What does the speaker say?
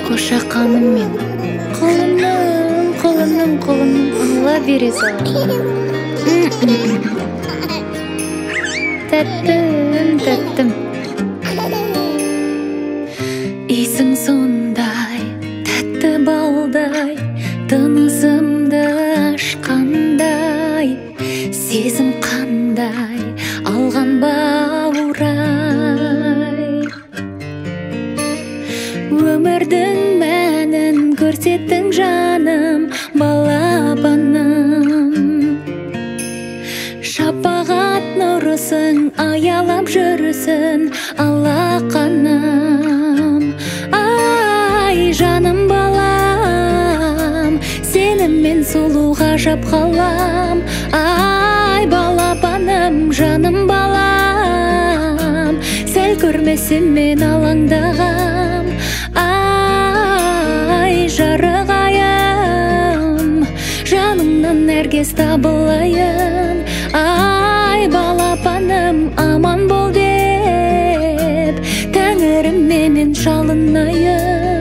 Қошақаным мен, құлыным, құлыным, құлыным, Алла бере салам. Тәттім, тәттім. Иісің сондай, тәтті балдай, тынысымды ашқандай, сезім қандай, алған баурай. Өмірдің мәнін көрсеттің, жаным, балапаным. Шапағат нұрысың аялап жүрсін алақаным. Ай, жаным балам, сені мен сұлу ғажап қалам. Ай, балапаным, жаным балам, сәл көрмесем мен алаңдағам. Ай, жарық айым, жаныңнан әркез табылайын. Ай, балапаным, аман бол деп тәңіріме мен жалынайын.